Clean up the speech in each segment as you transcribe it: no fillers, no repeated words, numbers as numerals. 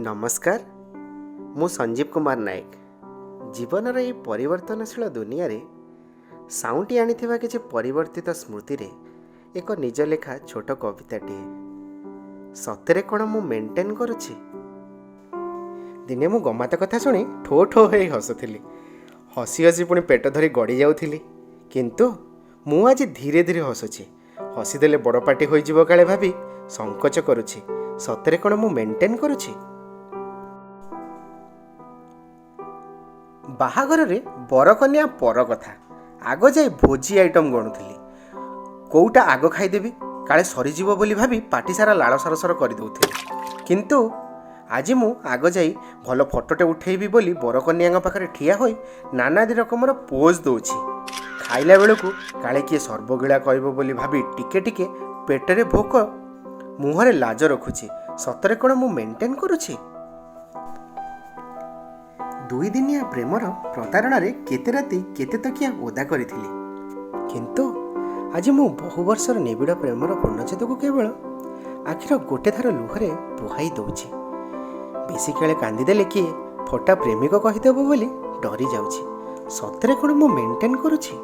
ନମସ୍କାର, ମୁଁ ସଞ୍ଜୀବ କୁମାର ନାୟକ। ଜୀବନର ଏହି ପରିବର୍ତ୍ତନଶୀଳ ଦୁନିଆରେ ସାଉଁଟି ଆଣିଥିବା କିଛି ପରିବର୍ତ୍ତିତ ସ୍ମୃତିରେ ଏକ ନିଜ ଲେଖା ଛୋଟ କବିତାଟିଏ, ସତରେ କ'ଣ ମୁଁ ମେଣ୍ଟେନ୍ କରୁଛି? ଦିନେ ମୁଁ ଗମାତ କଥା ଶୁଣି ଠୋ ଠୋ ହୋଇ ହସୁଥିଲି। ହସି ହସି ପୁଣି ପେଟ ଧରି ଗଡ଼ି ଯାଉଥିଲି। କିନ୍ତୁ ମୁଁ ଆଜି ଧୀରେ ଧୀରେ ହସୁଛି। ହସିଦେଲେ ବଡ଼ ପାଟି ହୋଇଯିବ କାଳେ ଭାବି ସଙ୍କୋଚ କରୁଛି। ସତରେ କ'ଣ ମୁଁ ମେଣ୍ଟେନ୍ କରୁଛି? ବାହାଘରରେ ବରକନ୍ୟା ପର କଥା, ଆଗ ଯାଇ ଭୋଜି ଆଇଟମ୍ ଗଣୁଥିଲି। କୋଉଟା ଆଗ ଖାଇଦେବି, କାଳେ ସରିଯିବ ବୋଲି ଭାବି ପାଟି ସାରା ଲାଳ ସରସର କରିଦେଉଥିଲି। କିନ୍ତୁ ଆଜି ମୁଁ ଆଗ ଯାଇ ଭଲ ଫଟୋଟେ ଉଠେଇବି ବୋଲି ବରକନ୍ୟାଙ୍କ ପାଖରେ ଠିଆ ହୋଇ ନାନାଦି ରକମର ପୋଜ୍ ଦେଉଛି। ଖାଇଲା ବେଳକୁ କାଳେ କିଏ ସର୍ବଗିଳା କହିବ ବୋଲି ଭାବି ଟିକେ ଟିକେ ପେଟରେ ଭୋକ, ମୁହଁରେ ଲାଜ ରଖୁଛି। ସତରେ କ'ଣ ମୁଁ ମେଣ୍ଟେନ୍ କରୁଛି? ଦୁଇଦିନିଆ ପ୍ରେମର ପ୍ରତାରଣାରେ କେତେ ରାତି କେତେ ତକିଆ ଓଦା କରିଥିଲି। କିନ୍ତୁ ଆଜି ମୁଁ ବହୁ ବର୍ଷର ନିବିଡ଼ ପ୍ରେମର ପୂର୍ଣ୍ଣଚ୍ଛେଦକୁ କେବଳ ଆଖିର ଗୋଟେ ଧାର ଲୁହରେ ବୁହାଇ ଦେଉଛି। ବେଶୀ କାଳେ କାନ୍ଦିଦେଲେ କିଏ ଫଟା ପ୍ରେମିକ କହିଦେବ ବୋଲି ଡରି ଯାଉଛି। ସତରେ କ'ଣ ମୁଁ ମେଣ୍ଟେନ୍ କରୁଛି?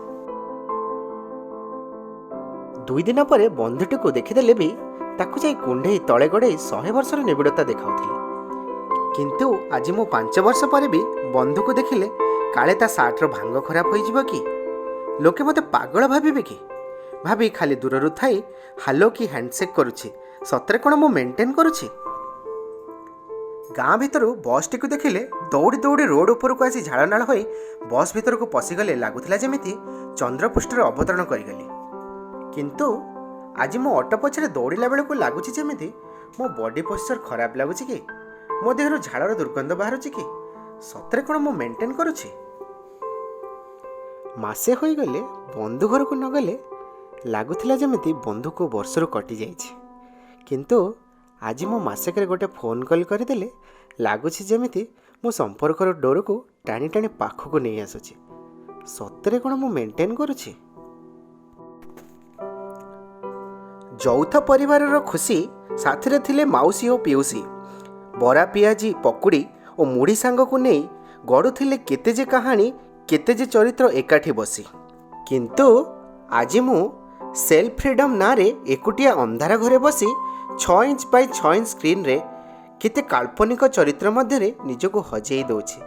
2 ଦିନ ପରେ ବନ୍ଧୁଟିକୁ ଦେଖିଦେଲେ ବି ତାକୁ ଯାଇ କୁଣ୍ଢେଇ ତଳେ ଗଡ଼େଇ 100 ବର୍ଷର ନିବିଡ଼ତା ଦେଖାଉଥିଲି। କିନ୍ତୁ ଆଜି ମୁଁ 5 ବର୍ଷ ପରେ ବି ବନ୍ଧୁକୁ ଦେଖିଲେ କାଳେ ତା ସାର୍ଟର ଭାଙ୍ଗ ଖରାପ ହୋଇଯିବ କି, ଲୋକେ ମୋତେ ପାଗଳ ଭାବିବେ କି ଭାବି ଖାଲି ଦୂରରୁ ଥାଇ ହାଲୋ କି ହ୍ୟାଣ୍ଡସେକ୍ କରୁଛି। ସତରେ କ'ଣ ମୁଁ ମେଣ୍ଟେନ୍ କରୁଛି? ଗାଁ ଭିତରୁ ବସ୍ଟିକୁ ଦେଖିଲେ ଦୌଡ଼ି ଦୌଡ଼ି ରୋଡ଼ ଉପରକୁ ଆସି ଝାଳନାଳ ହୋଇ ବସ୍ ଭିତରକୁ ପଶିଗଲେ ଲାଗୁଥିଲା ଯେମିତି ଚନ୍ଦ୍ରପୃଷ୍ଠରେ ଅବତରଣ କରିଗଲି। କିନ୍ତୁ ଆଜି ମୁଁ ଅଟୋ ପଛରେ ଦୌଡ଼ିଲା ବେଳକୁ ଲାଗୁଛି ଯେମିତି ମୋ ବଡି ପୋଶ୍ଚର ଖରାପ ଲାଗୁଛି କି, ମୋ ଦେହରୁ ଝାଳର ଦୁର୍ଗନ୍ଧ ବାହାରୁଛି କି। ସତରେ କ'ଣ ମୁଁ ମେଣ୍ଟେନ୍ କରୁଛି? ମାସେ ହୋଇଗଲେ ବନ୍ଧୁ ଘରକୁ ନଗଲେ ଲାଗୁଥିଲା ଯେମିତି ବନ୍ଧୁ କେଉଁ ବର୍ଷରୁ କଟିଯାଇଛି। କିନ୍ତୁ ଆଜି ମୁଁ ମାସକରେ ଗୋଟେ ଫୋନ୍ କଲ୍ କରିଦେଲେ ଲାଗୁଛି ଯେମିତି ମୁଁ ସମ୍ପର୍କର ଡୋରକୁ ଟାଣି ଟାଣି ପାଖକୁ ନେଇ ଆସୁଛି। ସତରେ କ'ଣ ମୁଁ ମେଣ୍ଟେନ୍ କରୁଛି? ଯୌଥ ପରିବାରର ଖୁସି, ସାଥିରେ ଥିଲେ ମାଉସୀ ଓ ପିଉସୀ। ବରା, ପିଆଜି, ପକୁଡ଼ି ଓ ମୁଢ଼ି ସାଙ୍ଗକୁ ନେଇ ଗଢ଼ୁଥିଲେ କେତେ ଯେ କାହାଣୀ, କେତେ ଯେ ଚରିତ୍ର ଏକାଠି ବସି। କିନ୍ତୁ ଆଜି ମୁଁ ସେଲ୍ଫ ଫ୍ରିଡ଼ମ୍ ନାଁରେ ଏକୁଟିଆ ଅନ୍ଧାର ଘରେ ବସି 6 ଇଞ୍ଚ ବାଇ 6 ଇଞ୍ଚ ସ୍କ୍ରିନ୍ରେ କେତେ କାଳ୍ପନିକ ଚରିତ୍ର ମଧ୍ୟରେ ନିଜକୁ ହଜେଇ ଦେଉଛି।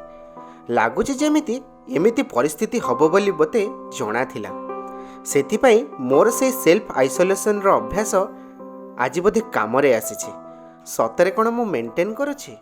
ଲାଗୁଛି ଯେମିତି ଏମିତି ପରିସ୍ଥିତି ହେବ ବୋଲି ମୋତେ ଜଣାଥିଲା। ସେଥିପାଇଁ ମୋର ସେଇ ସେଲ୍ଫ ଆଇସୋଲେସନର ଅଭ୍ୟାସ ଆଜି ବୋଧେ କାମରେ ଆସିଛି। ସତରେ କ'ଣ ମୁଁ ମେଣ୍ଟେନ୍ କରୁଛି?